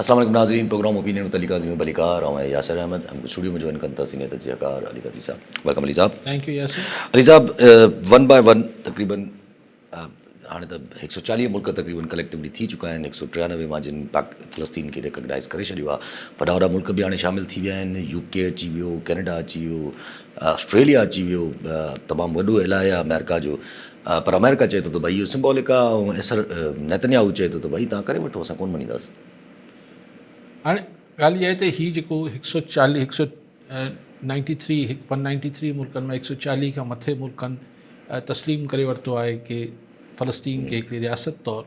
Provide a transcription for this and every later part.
السلام عليڪم ناظرين programme opinion with Ali Qazi ۾ ڀليڪار آئون آهيان ياسر احمد ۽ اسٽوڊيو ۾ جوائن ڪن ٿا سينيئر تجزيه ڪار علي قاضي صاحب welcome Ali صاحب thank you Yasir Ali صاحب ون باء ون تقريبن هاڻي ته هڪ سو چاليهه ملڪ تقريبن ڪليڪٽيولي ٿي چڪا آهن هڪ سو ٽيانوي مان جن پاڪ فلسطين کي ريڪگنائز ڪري ڇڏيو آهي وڏا وڏا ملڪ به هاڻي شامل ٿي ويا آهن يو ڪي اچي ويو ڪينيڊا اچي ويو آسٽريليا اچي ويو تمام وڏو الاء آهي آمريڪا جو پر آمريڪا چئي ٿو ته ڀائي اهو سمبولڪ آهي ۽ ايسر نيتنياهو چئي ٿو ته ڀائي توهان ڪري وٺو اسان ڪونه مڃينداسين. هاڻي ڳالهه اها آهي ته هي جيڪو هڪ سو چاليهه هڪ سو نائنٽي ٿري هڪ ون نائنٽي ٿري ملڪن مان هڪ سو چاليهه کان مٿي ملڪن تسليم ڪري ورتو آهي ڪي فلسطين کي هڪڙي رياست طور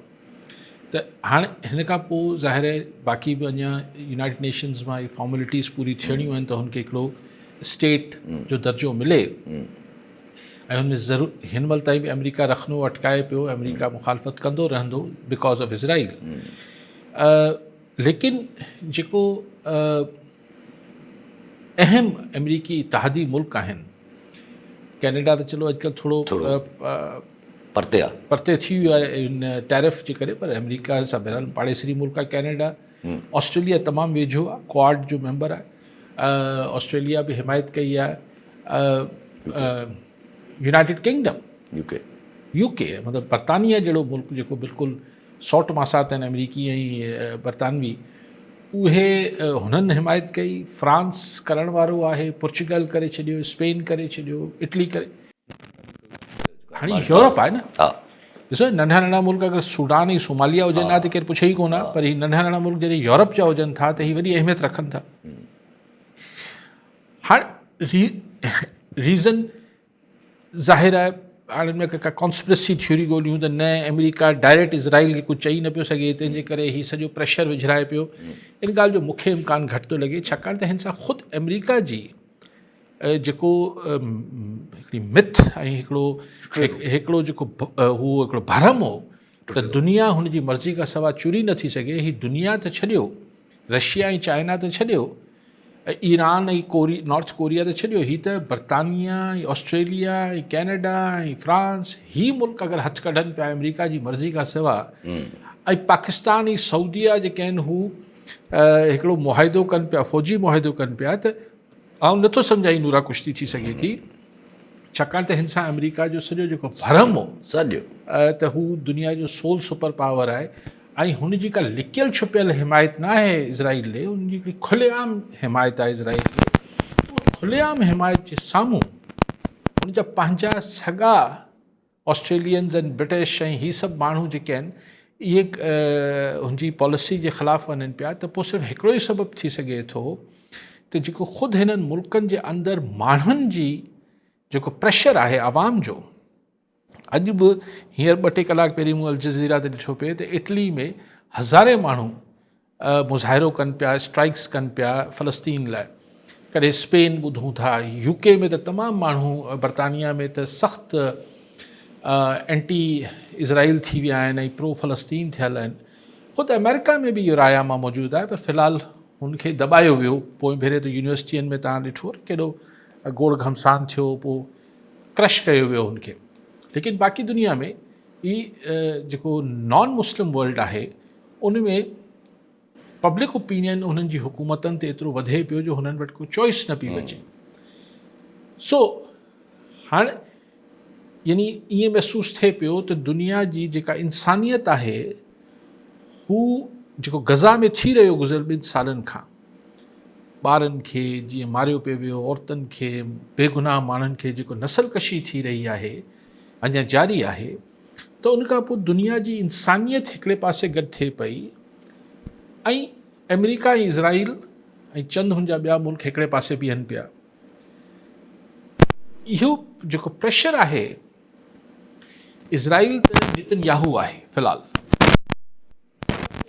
ته هاڻي هن کان پوء ظاهر آهي باقي به اڃا يونائيٽڊ نيشنز مان اهي فارملٽيز پوري ٿيڻيون آهن ته هن کي هڪڙو اسٽيٽ جو درجو ملي. ۽ ان ۾ ضرور هن مهل تائين به آمريڪا رخنو اٽڪائي پيو آمريڪا مخالفت ڪندو رهندو because of اسرائيل ليڪن جيڪو اهم آمريڪي اتحادي ملڪ آهن ڪينيڊا ته چلو اڄڪلهه ٿورو پرتي آ پرتي ٿي ويو آهي ان ٽيرف جي ڪري پر آمريڪا سان بهرحال پاڙيسري ملڪ آهي ڪينيڊا آسٽريليا تمام ويجهو آهي ڪواڊ جو ميمبر آهي آسٽريليا به حمايت ڪئي آهي يونائيٽيڊ ڪنگڊم يو ڪي مطلب برطانيا جهڙو ملڪ جيڪو بلڪل سوٽ ماسات آهن آمريڪي ۽ برطانوي اهي هنن حمايت ڪئي فرانس ڪرڻ وارو آهي پورچوگل ڪري ڇڏيو اسپين ڪري ڇڏيو اٽلي ڪري هاڻي يورپ آهي نه ڏسو ننڍا ننڍا ملڪ اگر سوڊان ۽ سوماليا هجن ها ته ڪير پڇي ئي ڪونه پر هي ننڍا ننڍا ملڪ جڏهن يورپ جا هجن ٿا ته هي وڏي اهميت رکن ٿا هاڻ ريزن ظاهر آهي هاڻي ان ۾ ڪا ڪانسپرسي ٿيوري ڳوليون ته نه آمريڪا ڊائريڪٽ اسرائيل کي ڪجهه چئي نه پيو سگهي تنهن جي ڪري هي سڄو پريشر وجهرائي پيو ان ڳالهه جو مونکي امڪان گهٽ ٿو لڳي ڇاڪاڻ ته هن سان خود آمريڪا جي جيڪو هڪڙي مٿ ۽ هڪڙو هڪڙو جيڪو هو هڪڙو ڀرم هو ته دنيا هن جي مرضي کان سوا چوري نه ٿي سگهي هي دنيا ته ڇڏيو رشيا ۽ چائنا ته ڇڏيو ايران ۽ ڪوري نارٿ ڪوريا ته ڇڏيو هي ته برطانيا ۽ آسٽريليا ۽ ڪينيڊا ۽ فرانس هي ملڪ اگر هٿ ڪڍن پيا آمريڪا جي مرضي کان سوا ۽ پاڪستان ۽ سعوديا جيڪي آهن هو هڪڙو معاهدو ڪن پيا فوجي معاهدو ڪن پيا ته آئون نٿو سمجهان هي نورا ڪشتي ٿي سگهي ٿي ڇاڪاڻ ته هن سان آمريڪا جو سڄو جيڪو ڀرم هو سڄو ته هو دنيا جو سول سپر پاور آهي ۽ هن جي ڪا لڪيل ڇپيل حمايت نه آهي اسرائيل ڏي هن جي هڪڙي کلي عام حمايت آهي اسرائيل ڏي اها کلي عام حمايت جي سامهون هن جا پنهنجا سڳا آسٽريلينز ۽ برٽش ۽ هي سڀ ماڻهو جيڪي آهن اهي هن جي پاليسي جي خلاف وڃن پيا ته پوء صرف هڪڙو ئي سبب ٿي سگهي ٿو ته جيڪو خود هنن ملڪن جي اندر ماڻهن جي جيڪو پريشر آهي عوام جو اڄ به هينئر ٻه ٽي ڪلاڪ پهرين مون الجزيرا تي ڏٺو پئي ته اٽلي ۾ هزارين ماڻهو مظاهرو ڪن پيا اسٽرائيڪس ڪن پيا فلسطين لاء ڪڏهن اسپين ٻڌون ٿا يو ڪي ۾ ته تمام ماڻهو برطانيا ۾ ته سخت اينٽي اسرائيل ٿي ويا آهن ۽ پرو فلسطين ٿيل آهن خود آمريڪا ۾ به اهو رايا مان موجود آهي پر في الحال هن کي دٻايو ويو پوئين ڀيري ته يونيورسٽين ۾ تان ڏٺو ڪيڏو گوڙ گهمسان ٿيو پوء ڪرش ڪيو ويو هن کي ليڪن باقي دنيا ۾ هي جيڪو نان مسلم ورلڊ آهي ان ۾ پبلڪ اوپينين انهن جي حڪومتن تي ايترو وڌي پيو جو هنن وٽ ڪو چوائس نه پئي بچي. سو هاڻ يعني ائين محسوس ٿئي پيو ته دنيا جي جيڪا انسانيت آهي هو جيڪو غزا ۾ ٿي رهيو گذريل ٻن سالن کان ٻارن کي جيئن ماريو پيو ويو عورتن کي بيگناهه ماڻهن کي جيڪو نسل ڪشي ٿي رهي آهي اڃا جاري آهي ته ان کان پوء دنيا جي انسانيت هڪڙي پاسي گڏ ٿئي پئي ۽ آمريڪا ۽ اسرائيل ۽ چند هن جا ٻيا ملڪ هڪڙي پاسي بيهن پيا. اهو جيڪو پريشر آهي اسرائيل ته نيتن ياهو آهي في الحال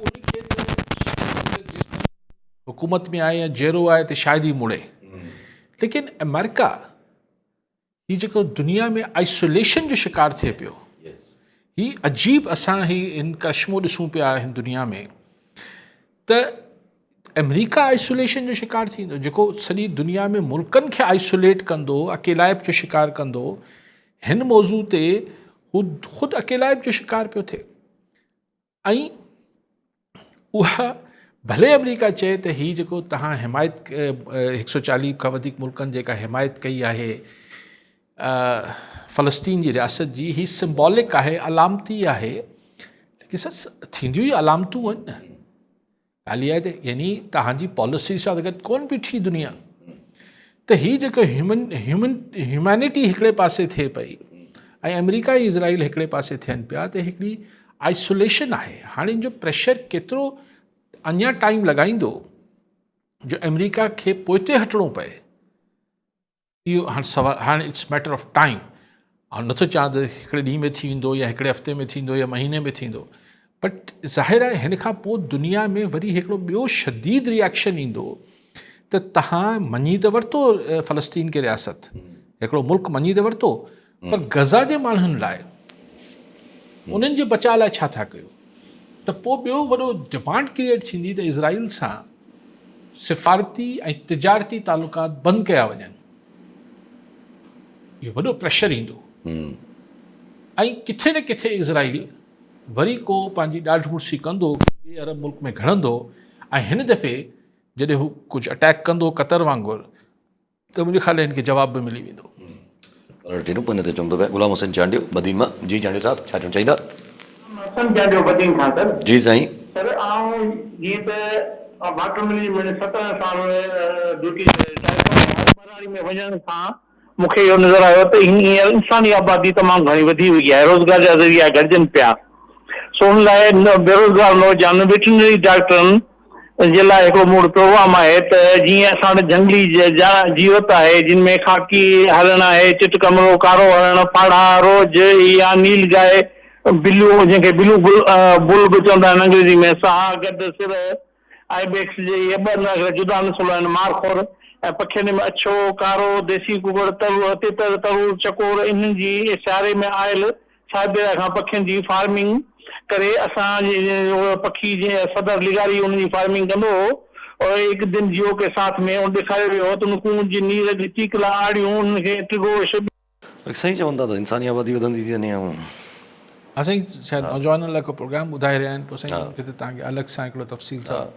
ان کي ته جيستائين حڪومت ۾ آهي يا جيئرو آهي ته شايد ئي مڙي ليڪن آمريڪا هي جيڪو دنيا ۾ آئسوليشن جو شڪار ٿئي پيو هي عجيب اسان هي هن ڪرشمو ڏسون پيا هن دنيا ۾ ته آمريڪا آئسوليشن جو شڪار ٿيندو جيڪو سڄي دنيا ۾ ملڪن کي آئسوليٽ ڪندو اڪيلائپ جو شڪار ڪندو هن موضوع تي هو خود اڪيلائپ جو شڪار پيو ٿئي ۽ اها ڀلي آمريڪا چئي ته هي جيڪو توهان حمايت 140 کان وڌيڪ ملڪن جيڪا حمايت ڪئي آهي فلسطين جي رياست جي، هي سمبولڪ آهي، علامتي آهي، ليڪن سر ٿينديون ئي علامتون آهن نه. ڳالهه اها آهي ته يعني توهان جي پاليسي سان گڏ ڪونه بيٺي دنيا، ته هي جيڪو هيومن هيومن هيومينٽي هڪڙي پاسي ٿئي پئي ۽ آمريڪا ۽ اسرائيل هڪڙي پاسي ٿين پيا ته هڪڙي آئسوليشن آهي. هاڻي ان جو پريشر ڪيترو اڃا ٽائيم لڳائيندو جو آمريڪا کي پوئتي هٽڻو پئي، اهو هاڻي سوال، هاڻي it's matter of time. آئون نٿو چاهان ته هڪڙي ڏينهن ۾ ٿي ويندو يا هڪڙي هفتي ۾ ٿيندو يا مهيني ۾ ٿيندو، بٽ ظاهر آهي هن کان پوء دنيا ۾ وري هڪڙو ٻيو شديد ريئيڪشن ايندو ته تهان مڃي ته ورتو فلسطين کي رياست، هڪڙو ملڪ مڃي ته ورتو، پر غزه جي ماڻهن لاء انهن جي بچاء لاء ڇا ٿا ڪيو؟ ته پوء ٻيو وڏو ڊمانڊ ڪريئيٽ ٿيندي ته اسرائيل سان سفارتي ۽ تجارتي تعلقات بند ڪيا وڃن. اهو وڏو پريشر ايندو ۽ ڪٿي نه ڪٿي اسرائيل وري ڪو پنهنجي ڏاڍ مڙسي ڪندو، ڪنهن ٻئي عرب ملڪ ۾ گهڙندو ۽ هن دفعي جڏهن هو ڪجهه اٽيڪ ڪندو قطر وانگر ته منهنجي خيال ۾ هن کي جواب به ملي ويندو. ڪالر ٽينو پني تي چوندو پيا غلام حسين چانڊيو بدين مان جي چانڊيو صاحب ڇا چوڻ چاهيندا. غلام حسن چانڊيو بدين کان سر. جي سائين. سر آئون جيئن ته واٽر مئنيجمينٽ ۾ 17 سال ڊيوٽي تي رٽائر ٿيو آهيان ٻهراڙي ۾ وڃڻ سان مون کي اهو نظر آيو ته هينئر انساني آبادي تمام گهڻي وڌي وئي آهي روزگار جا ذريعا گهٽجن پيا سو ان لاء بيروزگار نوجوانن ويٽرنري ڊاڪٽرن جي لاء هڪڙو مون وٽ پروگرام آهي ته جيئن اسان وٽ جهنگلي جيوت آهي جن ۾ خاڪي هرڻ آهي، چٽ ڪمرو، ڪارو هرڻ، ڦاڙها، روجهه يا نيل گائي، بلو جنهن کي بلو بل به چوندا آهن انگريزي ۾، سها، گڊ، سرهه، آئبيڪس جي اهي ٻه نسل جدا نسل آهن، مارخور ۽ پکين ۾ اڇو، ڪارو، ديسي ڪڪڙ، تتر، ترور، چڪور انهن جي سياري ۾ آيل سائبيريا کان پکين جي فارمنگ ڪري اسان جي پکي جي صدر لغاري انهن جي فارمنگ ڪندو هو اور ايڪ دن جيو ڪي ساٿ ۾ ان ڏيکاريو ويو هو ته ان ڪونج، نير، چيڪلا، آڙيون انهن کي ٽگوش، صحيح چون ٿا ته انساني آبادي وڌندي ٿي وڃي ۽. ها سائين شايد نوجوانن لاء ڪو پروگرام ٻڌائي رهيا آهن پوء سائين ان کي ته توهان کي الڳ سان هڪڙو تفصيل سان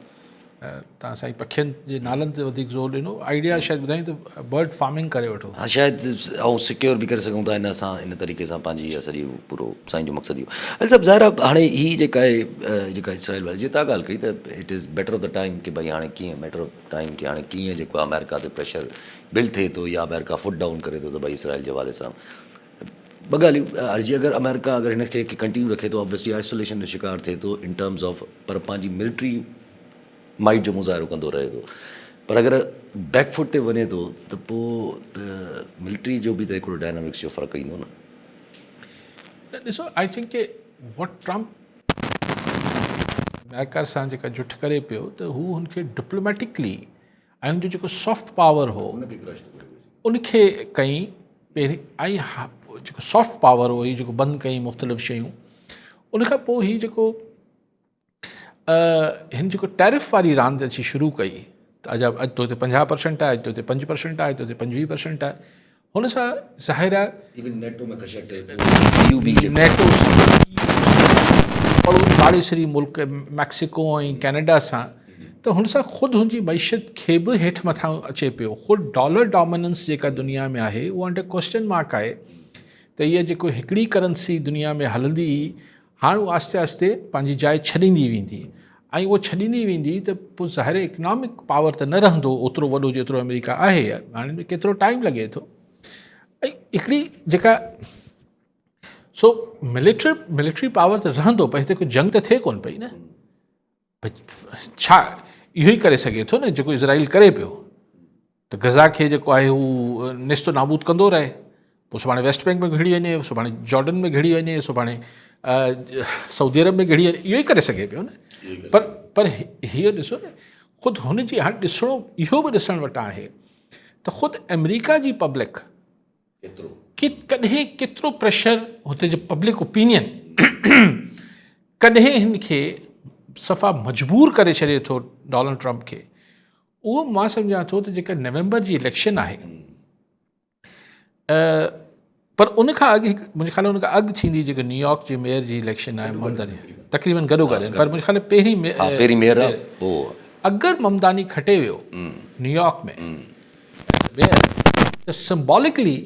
توهان سائين پکين جي نالن تي وڌيڪ زور ڏنو آئيڊيا شايد ٻڌايون ته برڊ فارمنگ ڪري وٺو. ها شايد آئون سيڪيور به ڪري سگهون ٿا ان سان ان طريقي سان پنهنجي اها سڄي پورو سائين جو مقصد اهو علي صاحب ظاهر آهي هاڻي هي جيڪا آهي جيڪا اسرائيل واري جي تان ڳالهه ڪئي ته it is matter of the time ڪي ڀئي هاڻي ڪيئن ميٽر آف ٽائيم ڪي هاڻي ڪيئن جيڪو آمريڪا تي پريشر بلڊ ٿئي ٿو يا آمريڪا فٽ ڊائون ڪري ٿو ته ڀئي اسرائيل جي حوالي سان ٻه ڳالهيون جي اگر آمريڪا اگر هن کي ڪنٽينيو رکي ٿو آبويسلي آئسوليشن جو شڪار ٿئي ٿو ان ٽرمز آف پر پنهنجي ملٽري مائيٽ جو مظاهرو ڪندو رهي ٿو پر اگر بيڪ فوٽ تي وڃي ٿو ته پوء ته ملٽري جو به ته هڪڙو ڊائنامڪس جو فرق ايندو نه. نه ڏسو I think K what Trump America سان جيڪا جٺ ڪري پيو ته هو هن کي ڊپلوميٽڪلي ۽ هن جو جيڪو سافٽ پاور هو ان کي ڪئين پهرين ۽ جيڪو سافٽ پاور هو هي جيڪو بند ڪئين مختلف شيون ان کان پوء هي جيڪو هن جيڪو ٽيرف واري راند اچي شروع ڪئي ته اڄ اڄ تو تي 50 پرسنٽ آهي اڄ تو تي 5 پرسنٽ آهي تو تي 25 پرسنٽ آهي هن سان ظاهر آهي ايون نيٽو ۾ کشڪ ٿئي ٿو نيٽو سان پاڙيسري ملڪ ميڪسيڪو ۽ ڪينيڊا سان ته هن سان خود هن جي معيشت کي به هيٺ مٿان اچي پيو خود ڊالر ڊوميننس جيڪا دنيا ۾ آهي اها انڊر ڪوسچن مارڪ آهي ته اها جيڪو هڪڙي ڪرنسي دنيا ۾ هلندي هاڻ اها آهستي آهستي پنهنجي جاء ڇڏيندي ويندي ۽ اهو ڇڏيندي ويندي ته پوء ظاهر اڪنامڪ پاور ته نه رهندو اوترو وڏو جيترو آمريڪا آهي هاڻي ۾ ڪيترو ٽائيم لڳي ٿو ۽ هڪڙي جيڪا سو ملٽري ملٽري پاور ته رهندو پر هتي ڪو جنگ ته ٿئي ڪونه پئي نه ڇا اهو ئي ڪري سگهي ٿو نه جيڪو اسرائيل ڪري پيو ته غزا کي جيڪو آهي هو نيست و نابود ڪندو رهي پوء سڀاڻي ويسٽ بينڪ ۾ گهڙي وڃي سڀاڻي جارڊن ۾ گهڙي وڃي سڀاڻي سعودي عرب ۾ گهڙي وڃي اهو ئي ڪري سگهي پيو نه پر پر هيء ڏسو نه خود هن جي هاڻي ڏسڻو اهو به ڏسڻ وٽان آهي ته خود آمريڪا جي پبلڪ ڪڏهن ڪيترو پريشر هتي جي پبلڪ اوپينين ڪڏهن هن کي صفا مجبور ڪري ڇڏي ٿو ڊونلڊ ٽرمپ کي اهو مان سمجهان ٿو ته جيڪا نومبر جي اليڪشن آهي پر ان کان اڳ هڪ منهنجي خيال ۾ ان کان اڳ ٿيندي جيڪو نيويارڪ جي ميئر جي اليڪشن آهي ممداني تقريبن گڏو گڏ آهن پر منهنجي خيال ۾ پهرين ها پهرين ميئر آهي پوء اگر ممداني کٽي ويو نيويارڪ ۾ ميئر ته سمبولڪلي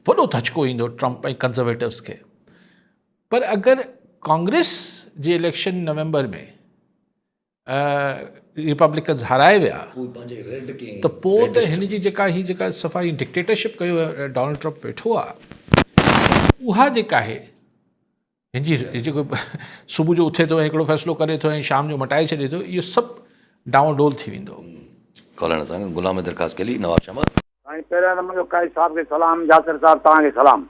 وڏو ڌچڪو ايندو ٽرمپ ۽ ڪنزرويٽوز کي پر اگر ڪانگريس جي اليڪشن نومبر ۾ ريپبلڪنز هارائي ويا ته پوء ته هن جي جيڪا هي جيڪا صفا هي ڊڪٽيٽرشپ ڪيو ڊونلڊ ٽرمپ ويٺو آ اها جيڪا آهي هن جي جيڪو صبح جو اٿي ٿو ۽ هڪڙو فيصلو ڪري ٿو ۽ شام جو مٽائي ڇڏي ٿو اهو سڀ ڊائون ڊول ٿي ويندو. کولڻ سان غلام حيدر خاصخيلي نواب شاهه مان. سائين پهريان ته منهنجو قائد صاحب کي سلام ياسر صاحب توهان کي سلام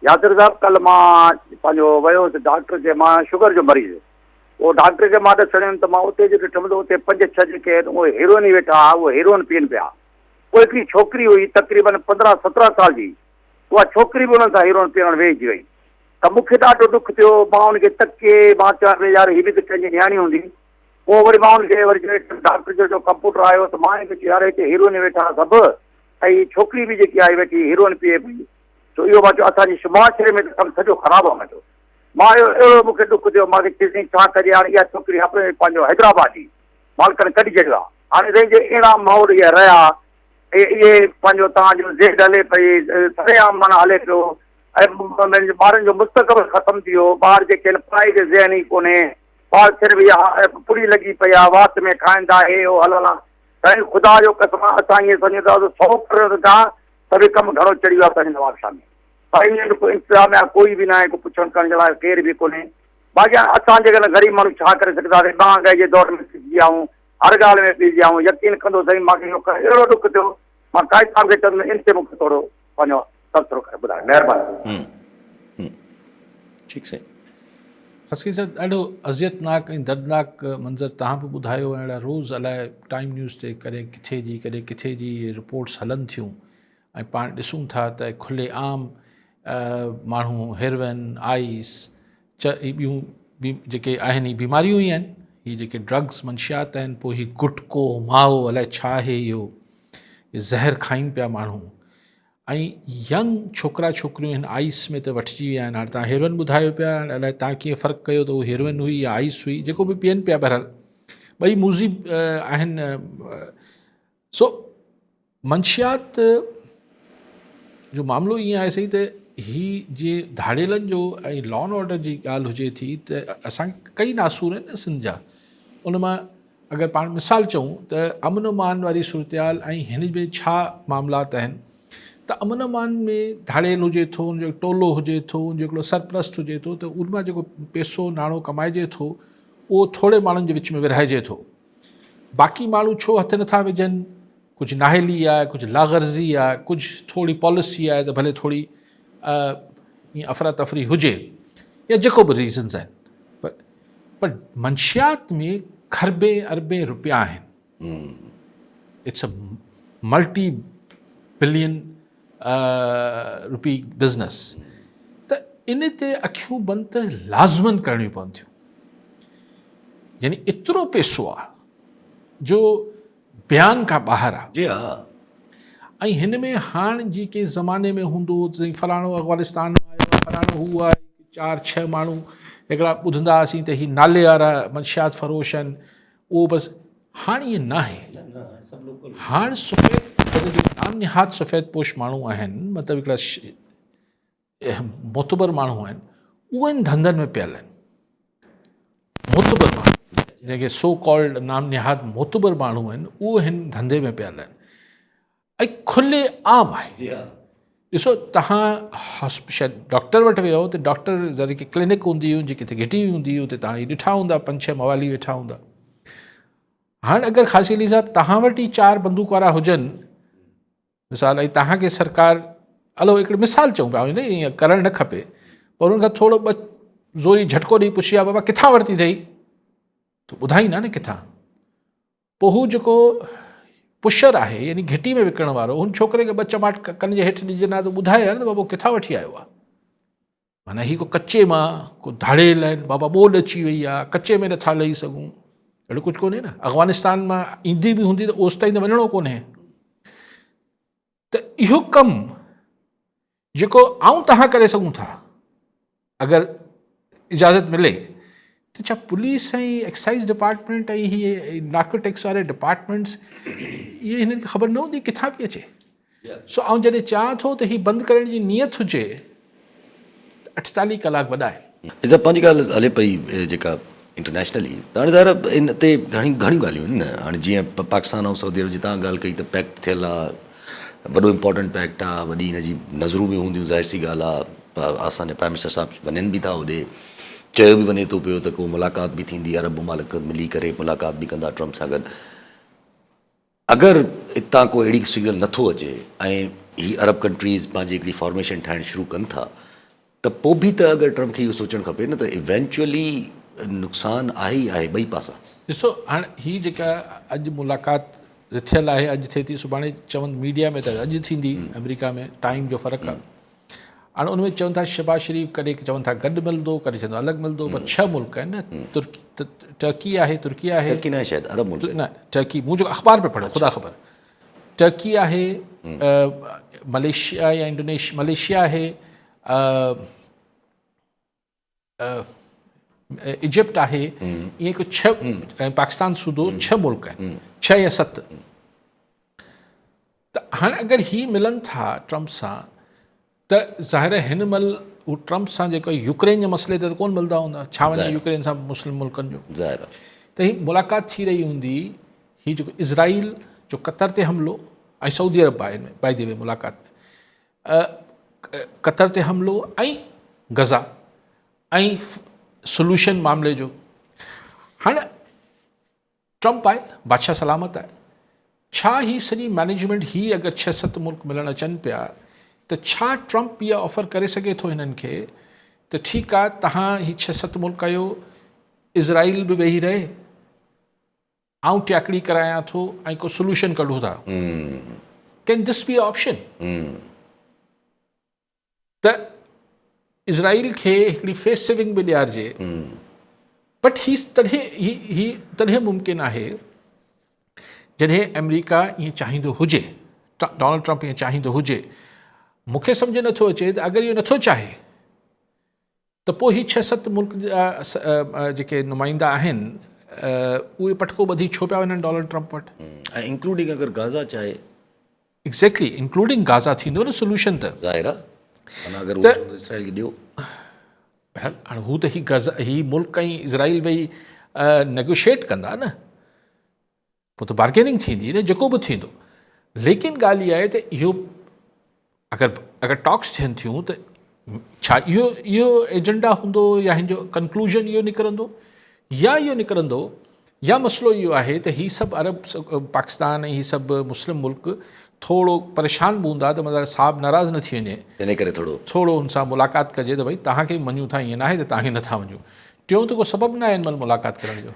ياسر صاحب ڪلهه مان پنهنجو ويو هوس ڊاڪٽر کي مان شگر جو مريض اهو ڊاڪٽر کي مان ڏسڻ ويم ته مان اتي جو ڏٺم ته اتي پنج ڇهه جيڪي آهن اهي هيروئني ويٺا ها اهي هيروئن پيئن پيا پوء هڪڙي ڇوڪري هئي تقريبن 15 17 سال جي اها ڇوڪري به انهن سان هيروئن پيئڻ ويهجي وئي ته مون کي ڏاڍو ڏک ٿيو مان ان کي تڪي مان چوان پيو يار هي به ته ڪنهن جي نياڻي هوندي پوء وري مان ان کي وري چيو ڊاڪٽر جو جو ڪمپوٽر آيو ته مان هن کي چيو يار هتي هيروئن ويٺا سڀ ۽ هي ڇوڪري به جيڪي آئي ويٺي هيروئن پيئي پئي سو اهو مان چيو اسان جي معاشري ۾ ته ڪم سڄو خراب آ مان چيو مان اهو اهڙو مون کي ڏک ٿيو مان کي چيو سائين ڇا ڪجي هاڻي اها ڇوڪري اپني پنهنجو حيدرآباد جي مالڪن ڪڍي ڇڏيو آ هاڻي سائين جي اهڙا ماحول اهي رهيا اهي اهي پنهنجو توهان جو زيڊ هلي پئي سرعام معنيٰ هلي پيو ۽ ٻارن جو مستقبل ختم ٿي ويو ٻار جيڪي آهن پڙهائي تي ذهن ئي ڪونهي پاڪ صرف اها پڙي لڳي پئي آ وات ۾ کائن ٿا هي هو هل هلان سائين خدا جو قسم آ اسان ائين سمجهون ٿا ته سو ڪروڙ کان ته به ڪم گهڻو چڙهي ويو آ پنهنجي نوابشاهه ۾ پر ائين ڪو انتظاميا ڪوئي به ناهي ڪو پڇڻ ڪرڻ جي لاء ڪير به ڪونهي باقي هاڻي اسان جيڪڏهن غريب ماڻهو ڇا ڪري سگهنداسين مهانگائي جي دور ۾ پيسجي آئون هر ڳالهه ۾ پيسجي آئون يقين ڪندو سائين مانکي اهو اهڙو ڏک ٿيو مان قائد صاحب کي چوندس ان تي مونکي ٿورو پنهنجو تبصرو ڪري ٻڌايو مهرباني. ٺيڪ سائين. حسين صاحب ڏاڍو اذيتناڪ ۽ دردناڪ منظر توهان به ٻڌايو ۽ اهڙا روز الائي ٽائيم نيوز تي ڪڏهن ڪٿي جي ڪڏهن ڪٿي جي اهي رپورٽس هلن ٿيون ۽ پاڻ ڏسون ٿا ته کلي عام ماڻهو هيروئن آئس چ هي ٻيون به جيڪي آهن هي بيماريون ئي آهن هي جيڪي ڊرگس منشيات آهن پوء هي گٽڪو مائو الائي ڇا آهي اهو زهر کائين پيا ماڻهو ۽ ينگ ڇوڪرا ڇوڪريون هن آئيس ۾ ته وٺجي ويا آهن هاڻي تان هيروئن ٻڌايو پيا هاڻي الائي تان ڪيئن فرق ڪيو ته هو هيروئن هئي يا آئيس هئي جيڪو به پيئن پيا بهرحال ٻئي موذي آهن سو منشيات جو معاملو ائين آهي سائين ته هي جي ڌاڙيلن جو ۽ لا اينڊ آرڊر جي ڳالهه هجي ٿي ته اسان ڪئي ناسور آهن نه سنڌ جا ان مان اگر پاڻ مثال چئون ته امن امان واري صورتحال ۽ هن ۾ ڇا معاملات آهن ته امن امان ۾ ڌاڙيل هجي ٿو ان جو ٽولو هجي ٿو ان جو هڪڙو سرپرست هجي ٿو ته ان مان جيڪو پيسو ناڻو ڪمائجي ٿو اهو ٿوري ماڻهن جي وچ ۾ ورهائجي ٿو باقي ماڻهو ڇو هٿ نٿا وجهن ڪجهه نااهلي آهي ڪجهه لاغرضي آهي ڪجهه ٿوري پاليسي آهي ته ڀلي ٿوري ائين افراتفري هجي يا جيڪو به ريزنز آهن پر پر منشيات ۾ کربين اربين روپيا آهن it's a multi billion rupee business ته ان تي اکيون بند ته لازمن ڪرڻيون پون ٿيون يعني ايترو پيسو آ جو بيان کان ٻاهر آ. جي ها. ۽ هن ۾ هاڻ جي ڪنهن زماني ۾ هوندو هو ته سائين فلاڻو افغانستان مان آيو آ فلاڻو هو آ چار ڇهه ماڻهو هڪڙا ٻڌندا هئاسين ته هي نالي وارا منشيات فروش آهن اهو بس هاڻ ائين ناهي هاڻ سفيد جيڪي نام نهاد سفيد پوش ماڻهو آهن مطلب هڪڙا معتبر ماڻهو آهن اهي ان ڌنڌن ۾ پيل آهن معتبر ماڻهو جنهن کي سو ڪالڊ نام نهاد معتبر ماڻهو آهن اهي هن ڌنڌي ۾ پيل آهن ۽ کلي عام آهي ڏسو تهان شايد ڊاڪٽر وٽ ويو ته ڊاڪٽر ذري ڪي ڪلينڪ هوندي هئي جي ڪٿي گهٽي هوندي هئي اتي تهان ڏٺا هوندا پنج ڇهه موالي ويٺا هوندا هاڻ اگر خاصي علي صاحب تهان وٽ ئي چار بندوق وارا هجن مثال ۽ توهان کي سرڪار هلو هڪڙو مثال چئون پيا نه ائين ڪرڻ نه کپي پر ان کان ٿورو ٻه زوري جهٽڪو ڏئي پڇي ها بابا ڪٿان ورتي اٿئي ته ٻڌائيندا نه ڪٿان پوء هو جيڪو پشر آهي يعني گهٽي ۾ وڪڻڻ وارو هن ڇوڪري کي ٻه چماٽ ڪن جي هيٺ ڏجن ها ته ٻڌائي ها نه ته بابا ڪٿان وٺي آيو آهي معنيٰ هي ڪو ڪچي مان ڪو ڌاڙيل آهن بابا ٻوڏ اچي وئي آهي ڪچي ۾ نٿا لهي سگهون اهڙو ڪجهه ڪونهي نه افغانستان مان ايندي به هوندي ته اوستائين ته وڃڻو ڪونهي ته اهو ڪم جيڪو آئون توهان ڪري سگهون ٿا اگر اجازت ملي ته ڇا پوليس ۽ ايڪسائز ڊپارٽمينٽ ۽ هي نارڪوٽڪس واري ڊپارٽمينٽس اهي هنن کي خبر نه هوندي ڪٿان پئي اچي. سو آئون جڏهن چاهان ٿو ته هي بند ڪرڻ جي نيت هجي ته 48 ڪلاڪ وڏا آهن. صاحب پنهنجي ڳالهه هلي پئي جيڪا انٽرنيشنلي ته هاڻي ظاهر آهي ان تي گهڻيون گهڻيون ڳالهيون آهن نه هاڻي جيئن پاڪستان ۽ سعودي عرب جي توهان ڳالهه ڪئي ته پيڪٽ ٿيل آهي وڏو امپورٽنٽ پيڪٽ آهي وڏي هن جي نظرون به هونديون ظاهر سي ڳالهه آهي اسان جا پرائم منسٽر صاحب وڃن به ٿا هوڏي چيو به وڃي ٿو پيو ته ڪو ملاقات به ٿيندي عرب ممالڪ ملي ڪري ملاقات به ڪندا ٽرمپ سان گڏ اگر اتان ڪو اهڙي سگنل نٿو اچي ۽ هي عرب ڪنٽريز پنهنجي هڪڙي فارميشن ٺاهڻ شروع ڪن ٿا ته پوء به ته اگر ٽرمپ کي اهو سوچڻ کپي نه ته ايونچوئلي نقصان آهي ئي آهي ٻئي پاسا. ڏسو هاڻ هي جيڪا اڄ ملاقات رٿيل آهي اڄ ٿئي ٿي سڀاڻي چون ميڊيا ۾ ته اڄ ٿيندي آمريڪا ۾ ٽائيم جو فرق آهي هاڻ ان ۾ چون ٿا شهباز شريف ڪڏهن چون ٿا گڏ ملندو ڪڏهن چون ٿا الڳ ملندو پر ڇهه ملڪ آهن نه ترڪي ٽرڪي آهي ترڪي آهي ٽرڪي نه شايد عرب ملڪ نه ٽرڪي مون جو اخبار پي پڙهيو خدا خبر ٽرڪي آهي ملائيشيا يا انڊونيشيا ملائيشيا آهي ايجپٽ آهي ائين ڪو ڇهه ۽ پاڪستان سوڌو ڇهه ملڪ آهن ڇهه يا ست ته هاڻي اگر هي ملن ٿا ٽرمپ سان ته ظاهر آهي هن مهل هو ٽرمپ سان جيڪو يوڪرين جي مسئلي تي ته ڪون ملندا هوندا ڇا وڃي يوڪرين سان مسلم ملڪن جو ظاهر ته هي ملاقات ٿي رهي هوندي هي جيڪو اسرائيل جو قطر تي حملو ۽ سعودي عرب آهي باء the وي ملاقات ۾ قطر تي حملو ۽ غزا ۽ سوليوشن معاملي جو هاڻي ٽرمپ آهي بادشاهه سلامت آهي ڇا هي سڄي مينيجمينٽ هي اگر ڇهه ست ملڪ ملڻ اچن پيا ته ڇا ٽرمپ اها آفر ڪري سگهي ٿو هنن کي ته ٺيڪ آهي تهان هي ڇهه ست ملڪ آهيو اسرائيل به ويهي رهي آئون ٽياڪڙي ڪرايان ٿو ۽ ڪو سوليوشن ڪڍون ٿا ڪين دس بي آپشن ته اسرائيل کي هڪڙي فيس سيونگ به ڏيارجي بٽ هي تڏهن هي تڏهن ممڪن آهي جڏهن آمريڪا ائين چاهيندو هجي ڊونلڊ ٽرمپ ائين چاهيندو هجي مونکي سمجھ نٿو اچي ته اگر اهو نٿو چاهي ته پوء هي ڇهه ست ملڪ جا جيڪي نمائندا آهن اهي پٽڪو ٻڌي ڇو پيا وڃن ڊونلڊ ٽرمپ وٽ؟ ۽ انڪلوڊنگ اگر گازا چاهي. ايگزيڪٽلي انڪلوڊنگ گازا ٿيندو نه سوليوشن ته. ظاهر آ معنيٰ اگر هو چوندو اسرائيل کي ڏيو. بهرحال هاڻي هو ته هي گازا هي ملڪ ۽ اسرائيل ويهي نيگوشيٽ ڪندا نه پوء ته بارگيننگ ٿيندي نه جيڪو به ٿيندو ليڪن ڳالهه اها آهي ته اهو اگر اگر ٽاڪس ٿين ٿيون ته ڇا اهو اهو ايجنڊا هوندو يا هن جو ڪنڪلوزن اهو نڪرندو يا اهو نڪرندو يا مسئلو اهو آهي ته هي سڀ عرب پاڪستان ۽ هي سڀ مسلم ملڪ ٿورو پريشان به هوندا ته مطلب صاحب ناراض نه ٿي وڃي تنهن ڪري ٿورو ٿورو هن سان ملاقات ڪجي ته ڀئي توهان کي مڃون ٿا ائين ناهي ته توهان کي نٿا مڃون ٽيون ته ڪو سبب ناهي هن مهل ملاقات ڪرڻ جو.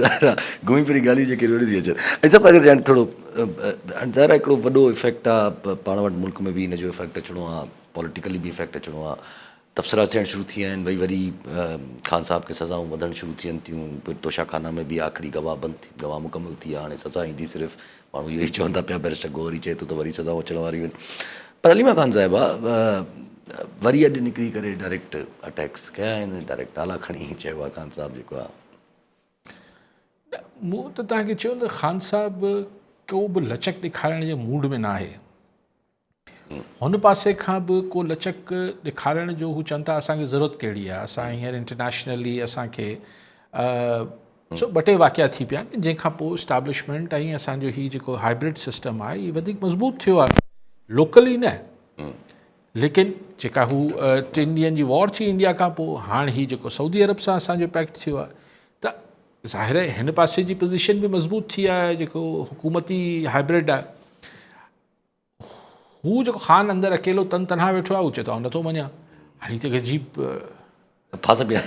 ظاهر آ گهمي ڦري ڳالهيون جيڪي روڙي ٿي اچن ۽ سڀ اگر جان ٿورو ظاهر آ هڪڙو وڏو افيڪٽ آ پاڻ وٽ ملڪ ۾ به ان جو افيڪٽ اچڻو آ پوليٽيڪلي به افيڪٽ اچڻو آ تبصرا ٿيڻ شروع ٿي ويا آهن ڀئي وري خان صاحب کي سزائون وڌڻ شروع ٿين ٿيون پھر توشا خانه ۾ به آخري گواهه بند ٿي گواهه مڪمل ٿي ويا هاڻي سزا ايندي صرف ماڻهو اهو ئي چون ٿا پيا بئريسٽر گوهر ئي چئي ٿو ته وري سزائون اچڻ واريون آهن پر عليما خان صاحبه وري اڄ نڪري ڪري ڊائريڪٽ اٽيڪس ڪيا آهن ڊائريڪٽ نالا کڻي چيو آهي خان صاحب جيڪو آهي. نه مون ته توهان کي چيو نه خان صاحب ڪو به لچڪ ڏيکارڻ جي موڊ ۾ نه آهي هن پاسي کان به ڪو لچڪ ڏيکارڻ جو هو چون ٿا اسان کي ضرورت ڪهڙي آهي اسان هينئر انٽرنيشنلي اسان کي سو ٻه ٽي واقعا ٿي پيا آهن جنهن کان پوء اسٽابلشمينٽ ۽ اسان جو هي جيڪو هائبرڊ سسٽم آهي هي وڌيڪ مضبوط ٿيو آهي لوڪلي نه ليڪن جيڪا هو ٽن ڏينهن جي وار ٿي انڊيا کان پوء هاڻ هي جيڪو سعودي عرب سان اسان جو پيڪٽ ٿيو آهي ته ظاهر آهي هن پاسي جي پوزيشن به مضبوط ٿي آهي جيڪو حڪومتي هائبرڊ آهي هو جيڪو خان اندر اڪيلو تن تنها ويٺو آهي، هو چئي ٿو آئون نٿو مڃان. هاڻي هي ته عجيب. ڦاس پيا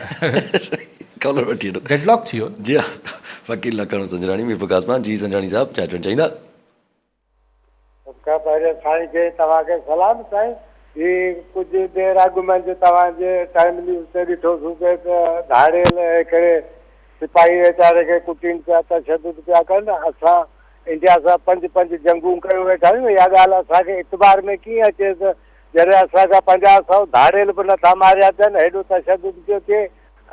ڪالر وٺي وٺو. ڊيڊ لاڪ ٿي ويو نه. جي ها وڪيل لاکاڻو سنجراڻي ميرپور قاسمان جي سنجراڻي صاحب ڇا چوڻ چاهيندا. سڀ کان پهريان سائين کي توهان کي سلام سائين هي ڪجهه دير اڳ منجهه توهان جي ٽائيم نيوز تي ڏٺوسون پئي ته ڌاڙيل هڪڙي سپاهي ويچاري کي ڪٽين پيا تشدد پيا ڪن اسان انڊيا سان پنج پنج جنگون ڪيو ويٺا آهيون. اها ڳالهه اسان کي اعتبار ۾ ڪيئن اچي ته جڏهن اسان کان پنجاهه سئو ڌاڙيل به نٿا ماريا ٿين، هيڏو تشدد پيو ٿئي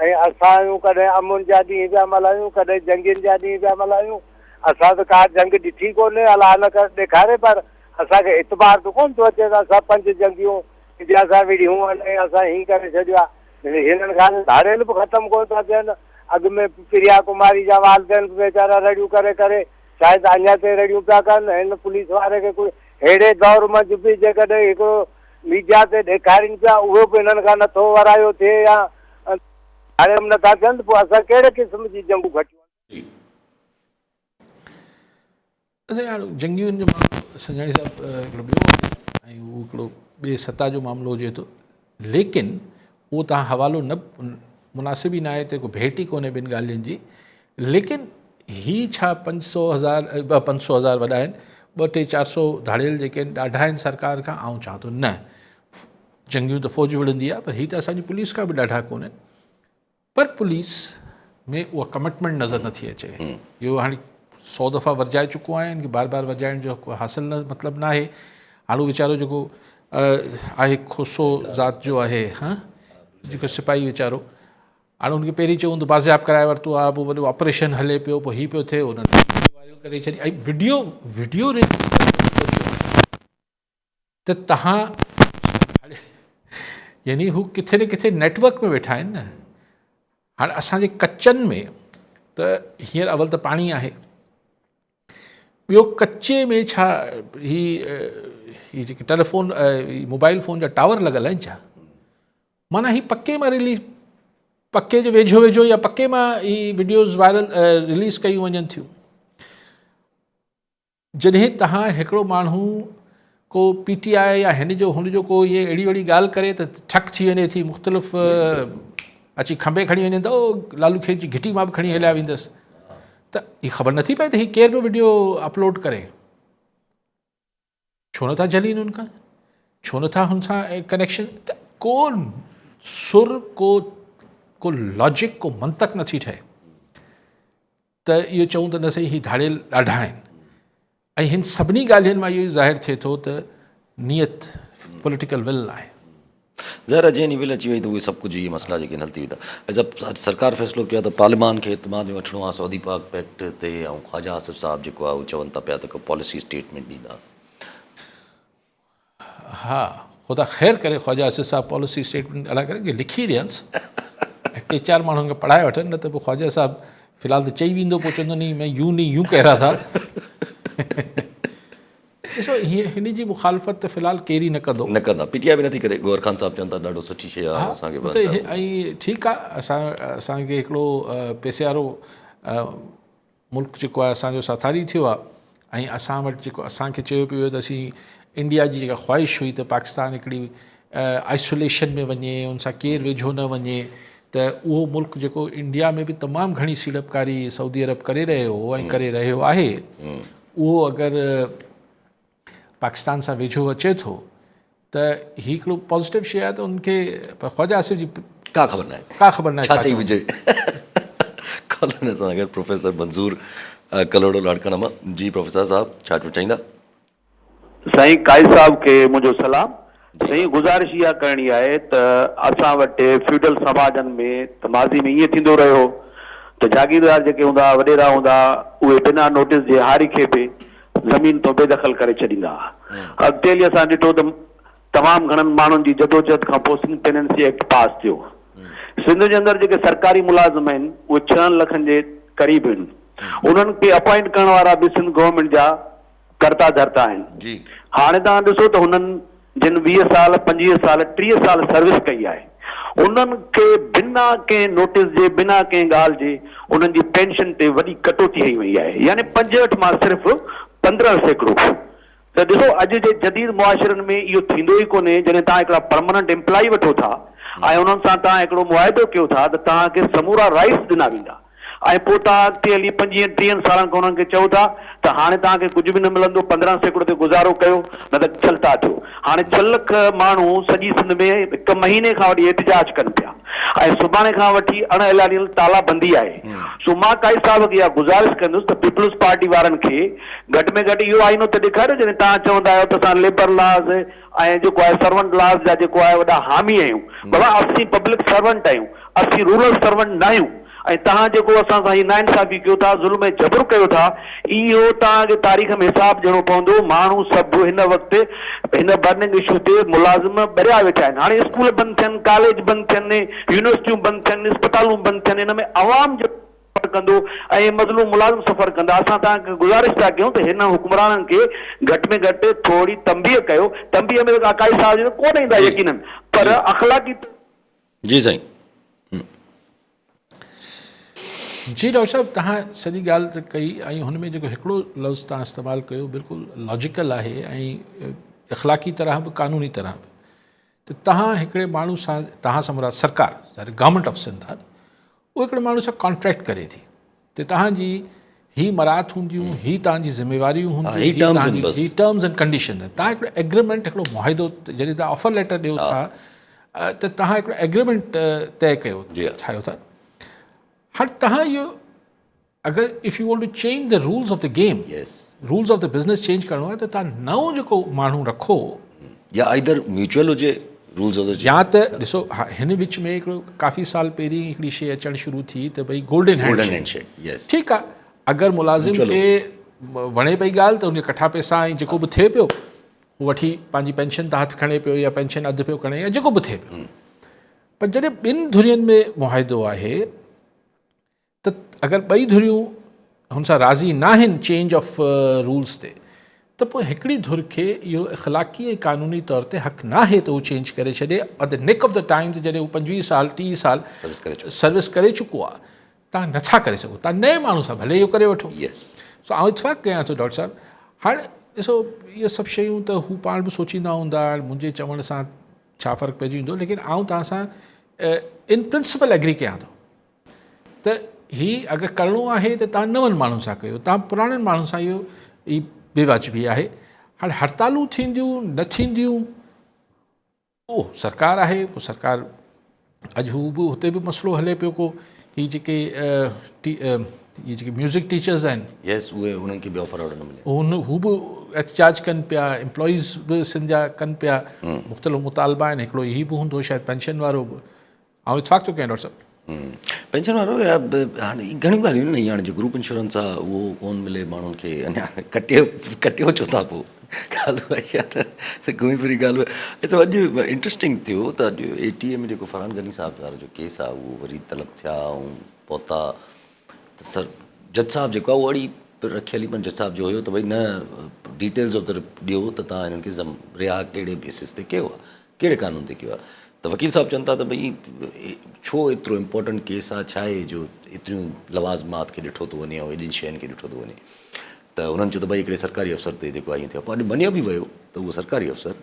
۽ اسان آهيون ڪڏهن امن جا ڏينهن پيا ملهايون، ڪڏهن جنگين جا ڏينهن پيا ملهايون. اسان ته ڪا جنگ ڏٺي ڪونهي، الله نه ڪري ڏيکاري، پر اسان کي اعتبار ته ڪونه ٿو اچي ته اسان پنج جنگيون انڊيا سان وڙهيون آهن ۽ اسان هين ڪري ڇڏيو آهي. هنن کان ته ڌاڙيل به ختم ڪونه ٿا ٿين. اڳ ۾ پريا ڪماري جا والدين به ويچارا رڙيون ڪري ڪري شايد اڃا تائين رڙيون پيا ڪن. هن پوليس واري کي ڪجهه ههڙي دور منجهه به جيڪڏهن هڪڙو ميڊيا تي ڏيکارين پيا اهو به هنن کان نٿو ورايو ٿئي يا ڌاڙيل نٿا ٿين ته پوء اسان ڪهڙي قسم جي جنگون کٽيون آهن. سائين هاڻ جنگين جو معاملو سنجاڻي صاحب هڪڙو ٻيو آهي ۽ اهو هڪڙو ٻئي سطح جو معاملو هجي ٿو ليڪن اهو تان حوالو نه مناسب ئي نه آهي ته ڪو ڀيٽ ئي ڪونهي ٻن ڳالهين جي ليڪن هي ڇا پنج سو هزار پنج سو هزار وڏا آهن ٻه ٽي چار سو ڌاڙيل جيڪي آهن ڏاڍا آهن سرڪار کان آئون چوان ٿو نه جنگيون ته فوج وڙهندي آهي پر هي ته اسانجي پوليس کان به ڏاڍا ڪونهن پر پوليس ۾ اها ڪمٽمينٽ نظر نٿي اچي. اهو هاڻي سو دفعا ورجائي چڪو آهيان ان کي بار بار ورجائڻ جو ڪو حاصل نه مطلب نه آهي. هاڻي هو ويچارو جيڪو آهي کوسو ذات جو آهي ها جيڪو سپاهي ويچارو هاڻي ان کي پهرين چيون ته بازياب ڪرائي ورتو آهي پوء وڏو آپريشن هلي پيو پوء هي پيو ٿئي ان وائرل ڪري ڇڏي ۽ وڊيو وڊيو ته تهان يعني هو ڪٿي نه ڪٿي نيٽورڪ ۾ ويٺا آهن نه هاڻي اسانجي ڪچن ۾ ته هينئر اول ته پاڻي آهي ٻيو ڪچي ۾ ڇا هي هي جيڪي ٽيليفون موبائل فون جا ٽاور لڳل آهن ڇا معنيٰ هي پڪي مان رليز پڪي جو ويجهو ويجهو يا پڪي مان هي وڊيوز وائرل رليز ڪيون وڃن ٿيون جڏهن توهان هڪڙو ماڻهو ڪو پي ٽي آء يا هن جو هن جو ڪو ائين اهڙي وهڙي ڳالهه ڪري ته ٺڪ ٿي وڃي ٿي مختلف اچي کنڀي کڻي وڃن ته او لالو کي جي گهٽي مان به کڻي هليا ويندس ته هي خبر نٿي پئي ته هي ڪير پيو وڊيو اپلوڊ ڪري ڇو نٿا جهلين ان کان ڇو نٿا هن سان ڪنيڪشن ته ڪو سر ڪو ڪو لاجڪ ڪو منطق نٿي ٺهي ته اهو چئون ته نه سائين هي ڌاڙيل ڏاڍا آهن ۽ هن سڀني ڳالهين مان اهو ئي ظاهر ٿئي ٿو ته نيت پوليٽيڪل ول ناهي. ظاهر آهي جنهن ڏينهن ول اچي وئي ته اهي سڀ ڪجهه اهي مسئلا جيڪي آهن حل ٿي ويندا. اچا سرڪار فيصلو ڪيو آهي ته پارليمان کي اعتماد ۾ وٺڻو آهي سعودي پاڪ پيڪٽ تي ۽ خواجه آصف صاحب جيڪو آهي اهو چون ٿا پيا ته ڪو پاليسي اسٽيٽمينٽ ڏيندا. ها خدا خير ڪري خواجه آصف صاحب پاليسي اسٽيٽمينٽ الاء ڪري لکي ڏينس ۽ ٽي چار ماڻهن کي پڙهائي وٺن نه ته پوء خواجه صاحب في الحال ته چئي ويندو پوء چوندو نہیں مين يون نہیں يون ڪهه رها ٿا ڏسو هي هن جي مخالفت ته في الحال ڪير ئي نه ڪندو نه ڪندا پي ٽي آء به نٿي ڪري گوهر خان صاحب چون ٿا ڏاڍو سٺي شيء آهي اسان کي ۽ ٺيڪ آهي اسان اسان کي هڪڙو پئسي وارو ملڪ جيڪو آهي اسان جو ساٿاري ٿيو آهي ۽ اسان وٽ جيڪو اسان کي چيو پيو ويو ته اسين انڊيا جي جيڪا خواهش هئي ته پاڪستان هڪڙي آئسوليشن ۾ وڃي ان سان ڪير ويجهو نه وڃي ته اهو ملڪ جيڪو انڊيا ۾ به تمام گهڻي سيڙپڪاري سعودي عرب ڪري رهيو هو ۽ ڪري رهيو آهي اهو اگر پاڪستان سان ويجهو اچي ٿو ته هي هڪڙو پازيٽو شيء آهي ته ان کي پر خواجه آصف جي ڪا خبر ناهي ڪا خبر ناهي ڇا چئي وجهي ڪالر سان گڏ پروفيسر منظور ڪلهوڙو لاڙڪاڻا مان جي پروفيسر صاحب ڇا چوڻ چاهيندا. سائين قائد صاحب کي منهنجو سلام. سائين گذارش اها ڪرڻي آهي ته اسان وٽ فيوڊل سماجن ۾ ته ماضي ۾ ائين ٿيندو رهيو ته جاگيردار جيڪي هوندا ها وڏيرا هوندا ها اهي بنا نوٽيس جي هاري کي به زمين تون بي دخل ڪري ڇڏيندا ها. اڳتي هلي اسان ڏٺو ته تمام گهڻن ماڻهن جي جدوجهد کان پوء سنڌ ٽيننسي ايڪٽ پاس ٿيو. سنڌ جي اندر جيڪي سرڪاري ملازم آهن اهي ڇهن لکن جي قريب آهن. انهن کي اپائنٽ ڪرڻ وارا به سنڌ گورنمينٽ جا ڪرتا ڌرتا آهن. هاڻي توهان ڏسو ته هنن جن 20 سال، 25 سال، 30 سال سروس ڪئي آهي، انهن کي بنا ڪنهن نوٽيس جي، بنا ڪنهن ڳالهه جي انهن جي پينشن تي وڏي ڪٽوتي هنئي وئي آهي، يعني 65 مان صرف 15%. ته ڏسو اڄ جي جديد معاشرن ۾ اهو ٿيندو ئي ڪونهي، جڏهن توهان هڪڙا پرمننٽ ايمپلائي وٺو ٿا ۽ انهن سان توهان هڪڙو معاهدو ڪيو ٿا ته توهان کي سمورا رائيٽس ڏنا ويندا. ۽ پوء توهان اڳتي هلي پنجويهن ٽيهن سالن کان انهن کي چئو ٿا ته هاڻي توهان کي ڪجهه به نه ملندو 15% تي گذارو ڪيو نه ته ڇلتا ٿيو. هاڻي 6 لک ماڻهو سڄي سنڌ ۾ هڪ مهيني کان وٺي احتجاج ڪن پيا ۽ سڀاڻي کان وٺي اڻ اعلانيل تالا بندي آهي. سو مان قائد صاحب کي اها گذارش ڪندس ته پيپلز پارٽي وارن کي گهٽ ۾ گهٽ اهو آئينو ته ڏيکاريو جڏهن توهان چوندا آهيو ته اسان ليبر لاز ۽ جيڪو آهي سرونٽ لاز جا جيڪو آهي وڏا حامي آهيون. بابا اسين پبلڪ سرونٽ آهيون. اسين رورل سرونٽ ناهيون ۽ توهان جيڪو اسان سان هي ناانصافي ڪيو ٿا، ظلم ۽ جبر ڪيو ٿا، اهو توهان کي تاريخ ۾ حساب ڏيڻو پوندو، ماڻهو سڀ هن وقت هن برننگ اشو تي ملازم ٻريا ويٺا آهن، هاڻي اسڪول بند ٿين، ڪاليج بند ٿين، يونيورسٽيون بند ٿين، اسپتالون بند ٿين، ان ۾ عوام جيڪو سفر ڪندو ۽ مظلوم ملازم سفر ڪندا، اسان توهان کي گذارش ٿا ڪيون ته هن حڪمرانن کي گهٽ ۾ گهٽ ٿوري تنبيهه ڪيو، تنبيهه ۾ ته قائد صاحب جي ته ڪونه ايندا يقينن پر اخلاقي. جي سائين. جي ڊاڪٽر صاحب توهان سڄي ڳالهه ته ڪئي ۽ هن ۾ جيڪو هڪڙو لفظ توهان استعمال ڪيو بلڪل لاجيڪل آهي ۽ اخلاقي طرح به قانوني طرح به ته توهان هڪڙي ماڻهو سان توهان سان مراد سرڪار گورنمينٽ آف سنڌ آهي اهو هڪڙي ماڻهو سان ڪانٽريڪٽ ڪري ٿي ته توهان جي هي مراعت هونديون هي توهان جي ذميواريون هونديون هي توهان جي هي ٽرمز اينڊ ڪنڊيشنز آهن توهان هڪڙو ايگريمينٽ هڪڙو معاهدو جڏهن توهان آفر ليٽر ڏيو ٿا ته توهان هڪڙو ايگريمينٽ طئي ڪيو ٺاهيو ٿا هاڻي توهان اهو اگر if you want to change the rules of the game rules of the business change ڪرڻو آهي ته توهان نئون جيڪو ماڻهو رکو يا آئيدر ميوچل هجي رولز آف the يا ته ڏسو هن وچ ۾ هڪڙو ڪافي سال پهرين هڪڙي شي اچڻ شروع ٿي ته ڀئي گولڊن هينڊ شيڪ ٺيڪ آ اگر ملازم کي وڻي پئي ڳالهه ته ان کي ڪٺا پئسا ۽ جيڪو به ٿئي پيو هو وٺي پنهنجي پينشن تان هٿ کڻي پيو يا پينشن اڌ پيو کڻي يا جيڪو به ٿئي پيو پر جڏهن ٻن ڌرين ۾ معاهدو آهي ته اگر ٻئي ڌريون هن سان راضي ناهن چينج آف رولز تي ته پوء هڪڙي ڌر کي اهو اخلاقي ۽ قانوني طور تي حق ناهي ته هو چينج ڪري ڇڏي at the nick of the time ته جڏهن هو 25 سال 30 سال سروس ڪري چڪو آهي تان نٿا ڪري سگهو تان نئين ماڻهو سان ڀلي اهو ڪري وٺو سو آئون اتفاق ڪيان ٿو ڊاڪٽر صاحب هاڻي ڏسو اهي سڀ شيون ته هو پاڻ به سوچيندا هوندا منهنجي چوڻ سان ڇا فرق پئجي ويندو ليڪن آئون توهان سان ان پرنسپل ايگري ڪيان ٿو ته هي اگر ڪرڻو آهي ته توهان نون ماڻهن سان ڪيو توهان پراڻن ماڻهن سان اهو هي بي واجبي آهي هاڻي هڙتالون ٿينديون نه ٿينديون اهو سرڪار آهي پوء سرڪار اڄ هو به هتي به مسئلو هلي پيو ڪو هي جيڪي هي جيڪي ميوزڪ ٽيچرز آهن يس اهي انهن کي به آفر آرڊر نه مليا هن هو به احتجاج ڪن پيا امپلائيز به سنڌ جا ڪن پيا مختلف مطالبا آهن هڪڙو هي به هوندو شايد پينشن وارو به آئون اتفاق ٿو ڪيان ڊاڪٽر صاحب. پينشن وارو يا هاڻي گهڻيون ڳالهيون آهن نه هاڻي جو گروپ انشورنس آ اهو ڪون ملي ماڻهن کي اڃا ڪٽيو ڪٽيو ڇو ٿا پوء ڳالهه اها ئي آ ته گهمي ڦري ڳالهه اها اڄ انٽرسٽنگ ٿيو ته اڄ اي ٽي ايم جيڪو فرحان غني صاحب وارو جو ڪيس آ اهو وري طلب ٿيا ۽ پهتا ته سر جج صاحب جيڪو آ اهو اڙي رکيل ئي پر جج صاحب جو هيو ته ڀئي نه ڊيٽيلز آف the ڏيو ته تان هنن کي رها ڪهڙي بيسس تي ڪيو آ ڪهڙي قانون تي ڪيو آهي ته وڪيل صاحب چون ٿا ته ڀئي ڇو ايترو امپورٽنٽ ڪيس آهي ڇا آهي جو ايتريون لوازمات کي ڏٺو ٿو وڃي ۽ ايڏين شين کي ڏٺو ٿو وڃي ته انهن چيو ته ڀئي هڪڙي سرڪاري افسر تي جيڪو آهي ائين ٿيو پوء اڄ مڃيو به ويو ته اهو سرڪاري افسر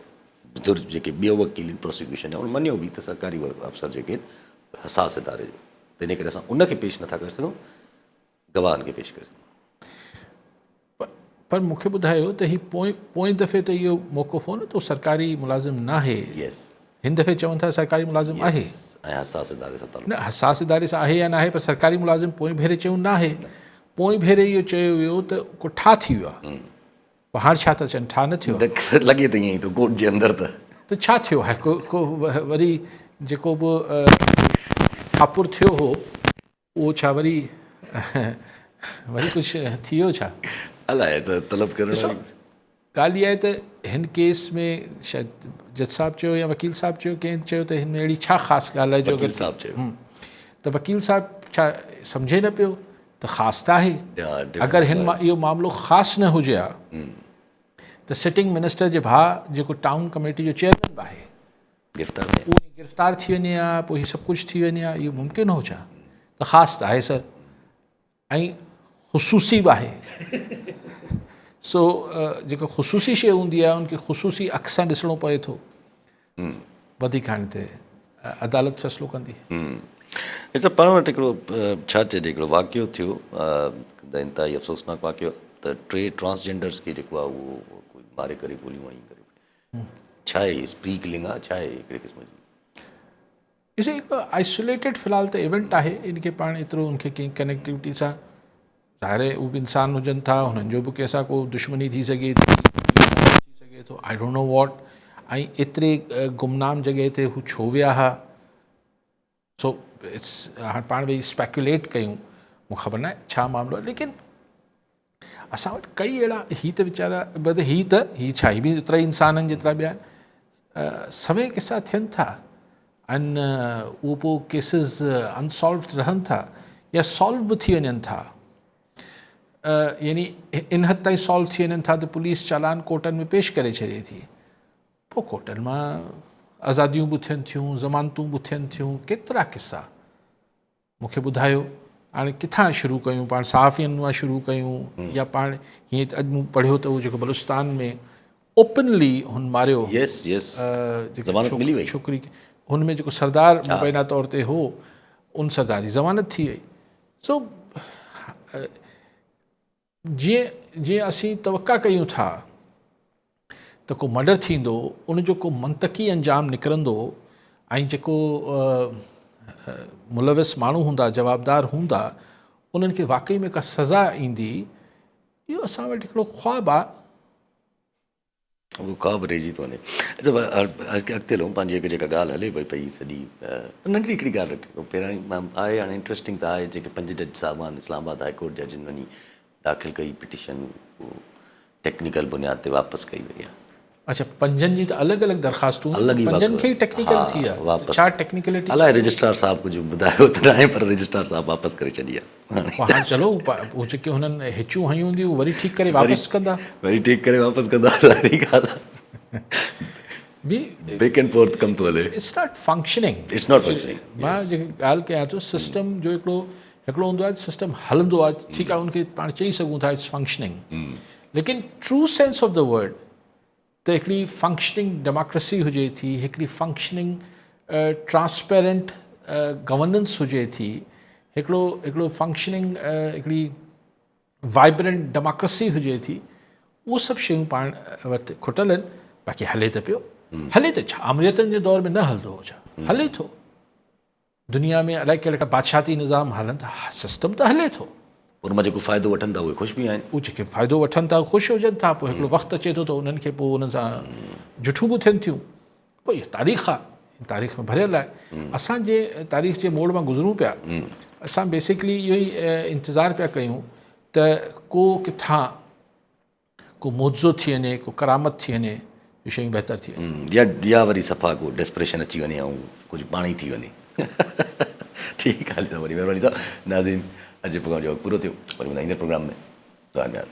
ڌر جيڪي ٻيو وڪيل آهن پروسيڪيوشن جا ان مڃيو به ته سرڪاري افسر جيڪي آهن حساس اداري جو تنهن ڪري اسان ان کي پيش نٿا ڪري سگهون گواهن کي پيش ڪري سگهون. پر مون کي ٻڌايو ته هي پوئين پوئين دفعي ته اهو موقف هو نه ته هو سرڪاري ملازم ناهي. Yes. هن دفعي چون ٿا سرڪاري ملازم آهي. Yes. ۽ حساس اداري سان تعلق. نه حساس اداري سان آهي يا ناهي پر سرڪاري ملازم پوئين ڀيري چيون ناهي. پوئين ڀيري اهو چيو ويو ته ڪو ٺاهه ٿي ويو آهي. پوء هاڻ ڇا ٿا چون ٺاهه نه ٿيو آهي. لڳي ته ائين ئي ٿو ڪورٽ جي اندر ته. ته ڇا ٿيو آهي ڪو ڪو وري جيڪو به ٺاپر ٿيو هو. اهو ڇا وري وري ڪجهه ٿي ويو ڇا؟ الائي ته طلب ڪرڻ ڏسو ڳالهه اها آهي ته هن ڪيس ۾ شايد جج صاحب چيو يا وڪيل صاحب چيو ڪنهن چيو ته هن ۾ اهڙي ڇا خاص ڳالهه آهي جو وڪيل صاحب چيو ته وڪيل صاحب ڇا سمجهي نه پيو ته خاص ته آهي اگر هن اهو معاملو خاص نه هجي ها ته سٽنگ منسٽر جي ڀاء جيڪو ٽائون ڪميٽي جو چيئرمين به آهي گرفتار ٿي اهو گرفتار ٿي وڃي ها پوء هي سڀ ڪجهه ٿي وڃي ها اهو ممڪن هو ڇا ته خاص ته آهي سر ۽ خصوصي به آهي سو جيڪا خصوصي شيء هوندي آهي ان کي خصوصي اک سان ڏسڻو پوي ٿو وڌيڪ هاڻي ته عدالت فيصلو ڪندي. اچا پاڻ وٽ هڪڙو ڇا چئجي هڪڙو واقعو ٿيو ته انتهائي افسوسناڪ واقعو ته ٽي ٽرانسجينڊرز کي جيڪو آهي اهو ڪوئي ماري ڪري گوليون هڻي ڪري ڇا آهي اسپري ڪلنگ آهي ڇا آهي هڪڙي قسم جي. ڏسو هڪ آئسوليٽيڊ في الحال ته ايونٽ آهي ان کي پاڻ ايترو ان کي ڪنهن ڪنيڪٽيوٽي سان ظاهر آهي هو به انسان هجن ٿا هنن جو به ڪنهن سان ڪو دشمني ٿي سگهي ٿي ٿي سگهي ٿو I don't know واٽ ۽ ايتري گمنام جڳهه تي هو ڇو ويا ها سو it's هاڻ پاڻ ويهي اسپيڪيوليٽ ڪيون مون خبر ناهي ڇا معاملو آهي ليڪن اسان وٽ ڪئي اهڙا هي ته ويچارا بد هي ته هي ڇا هي به ايترا ئي انسان آهن جيترا ٻيا آهن سوين قصا ٿين ٿا ان اهو پوء ڪيسز انسالوڊ رهن ٿا يا سالو به ٿي وڃن ٿا يعني ان حد تائين سالو ٿي وڃن ٿا ته پوليس چالان ڪورٽن ۾ پيش ڪري ڇڏي ٿي پوء ڪورٽن مان آزاديون به ٿين ٿيون، ضمانتون به ٿين ٿيون، ڪيترا قصا مون کي ٻڌايو. هاڻي ڪٿان شروع ڪيون، پاڻ صحافين مان شروع ڪيون يا پاڻ هيئن اڄ مون پڙهيو ته اهو جيڪو بلوچستان ۾ اوپنلي هن ماريو يس يس ضمانت ملي وئي ڇوڪري کي، هن ۾ جيڪو سردار مبينا طور تي هو ان سردار جي ضمانت ٿي وئي. سو جيئن جيئن اسين توقع ڪيون ٿا ته ڪو مرڊر ٿيندو ان جو ڪو منطقي انجام نڪرندو ۽ جيڪو ملوث ماڻهو هوندا جوابدار هوندا انهن کي واقعي ۾ ڪا سزا ايندي اهو اسان وٽ هڪڙو خواب آهي. اهو خواب رهجي ٿو وڃي. اچا اڳتي هلون پنهنجي هڪ جيڪا ڳالهه هلي پئي پئي سڄي ننڍڙي هڪڙي ڳالهه رکي پهريان آهي هاڻي انٽريسٽنگ ته آهي جيڪي پنج جج صاحب آهن اسلام آباد هاء ڪورٽ جا جن وڃي داخل ڪئي پٽيشن اهو ٽيڪنيڪل بنياد تي واپس ڪئي وئي آهي. اچا پنجن جي ته الڳ الڳ درخواستون الڳ ئي پنجن کي ئي ٽيڪنيڪل ٿي آهي واپس ڇا ٽيڪنيڪلٽي الائي رجسٽرار صاحب ڪجهه ٻڌايو ته ناهي پر رجسٽرار صاحب واپس ڪري ڇڏي آهي. هاڻ چلو هو جيڪي هنن هچون هنيون هونديون وري ٺيڪ ڪري واپس ڪندا. وري ٺيڪ ڪري واپس ڪندا ساري ڳالهه آهي. بيڪ اينڊ فورٿ ڪم ٿو هلي. It's not functioning. It's not functioning. مان جيڪي ڳالهه ڪيان ٿو سسٽم جو هڪڙو هڪڙو هوندو آهي سسٽم هلندو آهي ٺيڪ آهي ان کي پاڻ چئي سگهون ٿا it's functioning ليڪن true sense of the word ته هڪڙي فنڪشننگ ڊيموڪريسي هجي ٿي، هڪڙي فنڪشننگ ٽرانسپيرنٽ گورننس هجي ٿي، هڪڙو هڪڙو فنڪشننگ هڪڙي وائبرنٽ ڊيموڪريسي هجي ٿي، اهو سڀ شيون پاڻ وٽ کٽل آهن، باقي هلي ته پيو، هلي ته ڇا آمريتن جي دور ۾ نه هلندو هو ڇا؟ هلي ٿو. دنيا ۾ الائي ڪهڙا ڪهڙا بادشاهتي نظام هلن ٿا، سسٽم ته هلي ٿو. ان مان جيڪو فائدو وٺن ٿا اهي خوش به آهن. اهي جيڪي فائدو وٺن ٿا خوش هجن ٿا، پوء هڪڙو وقت اچي ٿو ته انهن کي پوء انهن سان جٺون به ٿين ٿيون. پوء اها تاريخ آهي، تاريخ ۾ ڀريل آهي. اسان جنهن تاريخ جي موڙ مان گذرون پيا، اسان بيسڪلي اهو ئي انتظار پيا ڪيون ته ڪو ڪٿان ڪو معجزو ٿي وڃي، ڪو ڪرامت ٿي وڃي جو شيون بهتر ٿي وڃن. يا يا وري صفا ڪو ڊسپريشن اچي وڃي ۽ ڪجهه پاڻ ئي ٿي وڃي. ٺيڪ آهي علي صاحب وڏي مهرباني صاحب. ناظرين اڄ جي پروگرام جو وقت پورو ٿيو وري ملندا ايندڙ پروگرام ۾ دعا ۾ ياد.